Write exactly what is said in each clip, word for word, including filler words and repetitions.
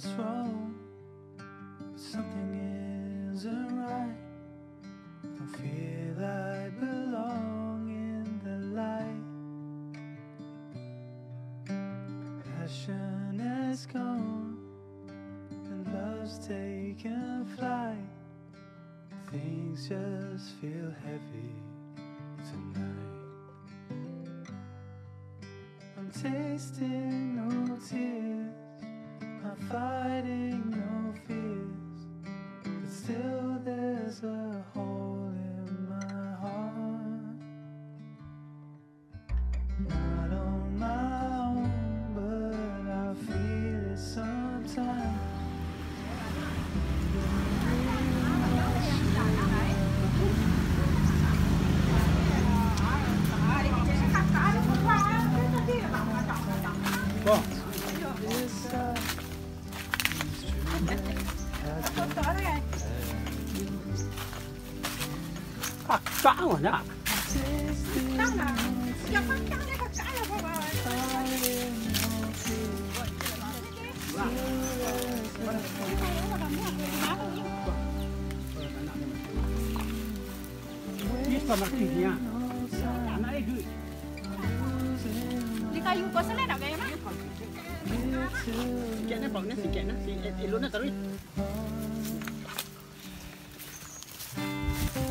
What's wrong? Something isn't right. Don't feel I belong in the light. Passion has gone and love's taken flight. Things just feel heavy tonight. I'm tasting no tears, I'm fighting no fears, but still there's a hole in my heart. Not on my own, but I feel it sometimes. Kakak awak nak? Ni sama sih ya. Anak itu. Di kayu kau sana nak gaya mah? Sikit ni, bau ni sikit ni. Si, eh, elok ni taruh.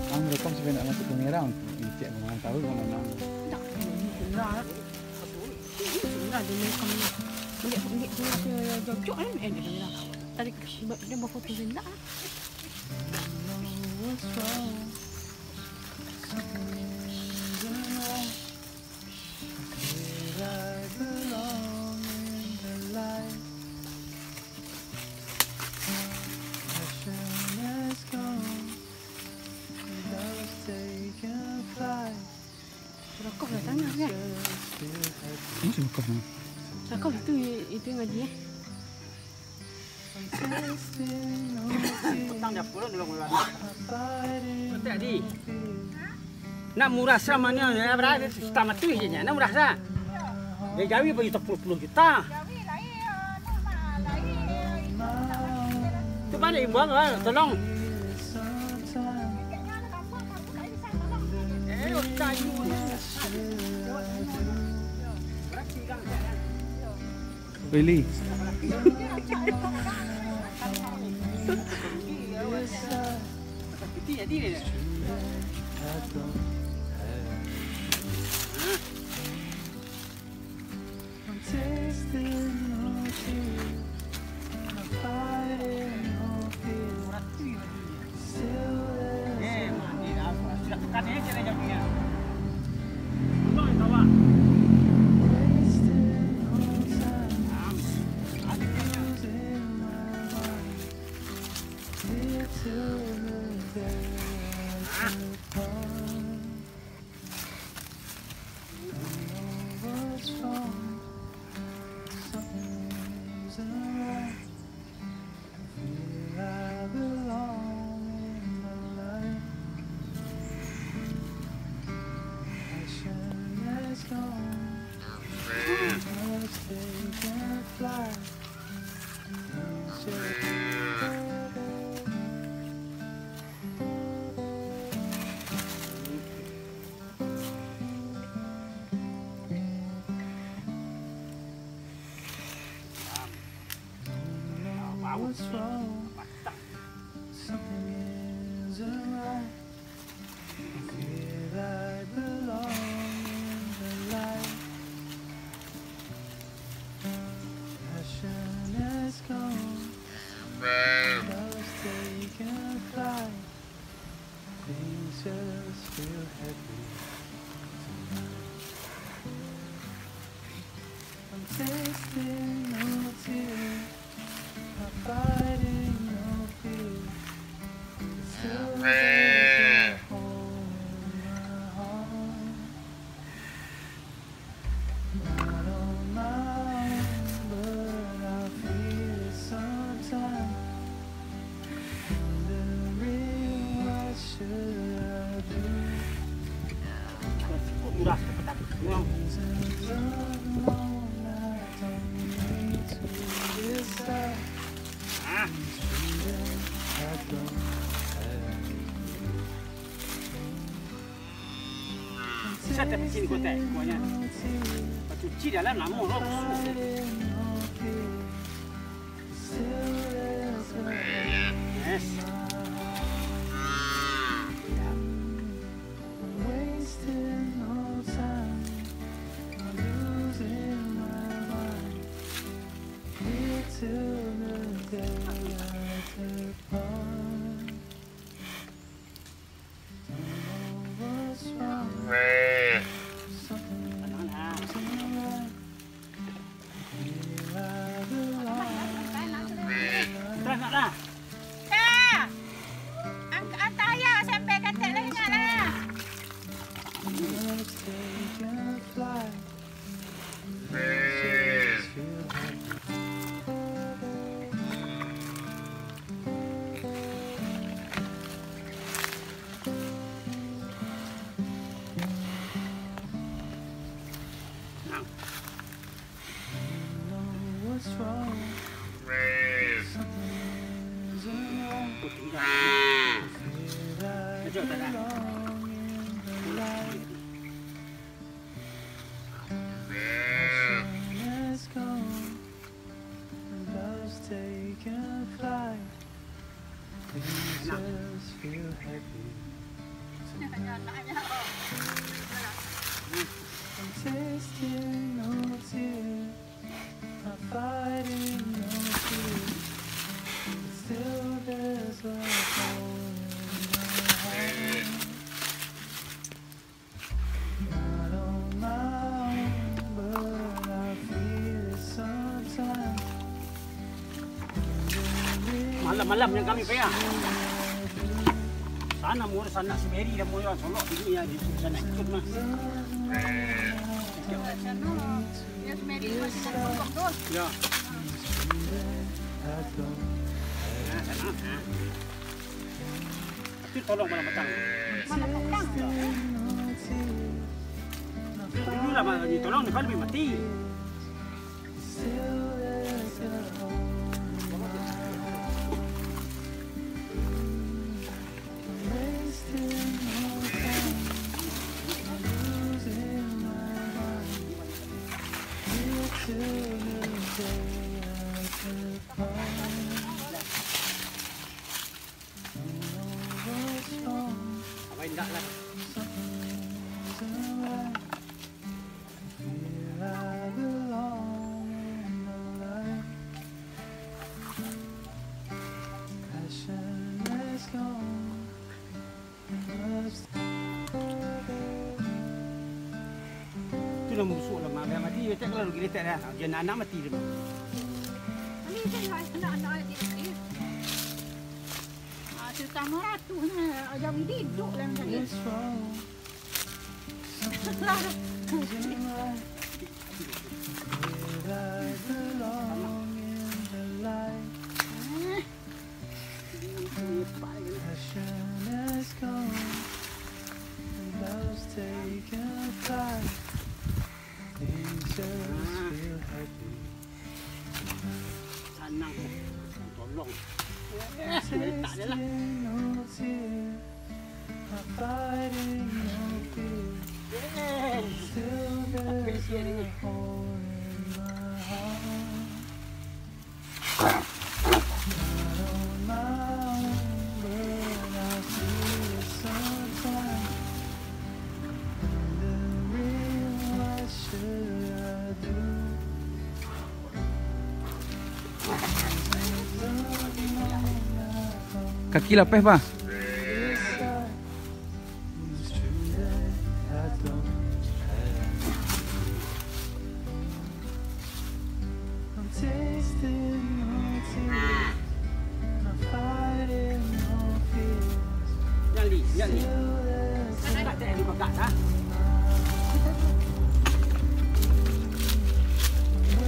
Ang rekam sampai nak masuk kamera, cek orang tahu orang mana. Nah, dia rekam. Dia, dia, dia, dia jojok kan? Eh, dia bilang. Tadi dia bawa foto rendah. Rokok lah tangah kan? Ini rokok ni. Rokok itu, itu ngaji eh. Petang dapur dulu keluar. Nanti Adi. Nak murah sa mano, ya, berapa? Setengah mati je nya. Nak murah sa. Dia gawi bagi sepuluh puluh juta. Tu mana imbang lah, tolong. Eh, kayu. Really? What's wrong? Something isn't right. I feel I belong in the light. Passion has gone. Love's taken flight. Things just feel heavy tonight. I'm tasting no tears, I'm fighting no fear. Still there's a hole in my heart. Not on my own, but I feel it sometimes. Wondering what should I do? Reasons unknown, I don't need to decide. Bisa tak bikin kotak kuahnya? Pacuci dalam lamo lo. Yes. Dah, nak dah. Ka! Ang-, antak ayah sampai katek lai, nak lah. Malam-malam yang kami payah. Sana murus anak si Mary dan murus solok ini ya di sana ikut mas. Ya. Nah, sana. Nah. Itu tolong malam petang. Malam petang. Dulu lah malam ni tolong ni kan lebih mati. Abah indak lah. Tu lah musuh lah, mak, biar mati, betek kalau rugi letek dah. Dia anak-anak mati dia. Ini kan anak-anak dia. Ah, terutama ratuh ni, ayam ini hidup lah macam ni. Sanang, tolong. Eh, letak je lah. Eh, apa isi ni? Kaki lapeh, Bah. Nyali, nyali. Nak cari bagak, ha?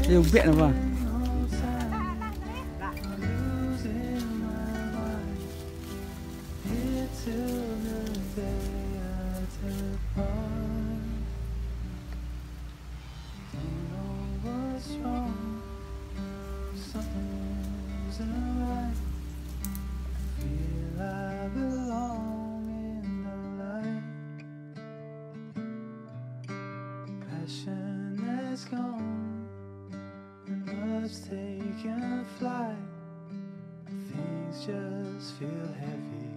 Eh, ubek apa? Feel I belong in the light. Passion has gone and love's taken flight. Things just feel heavy.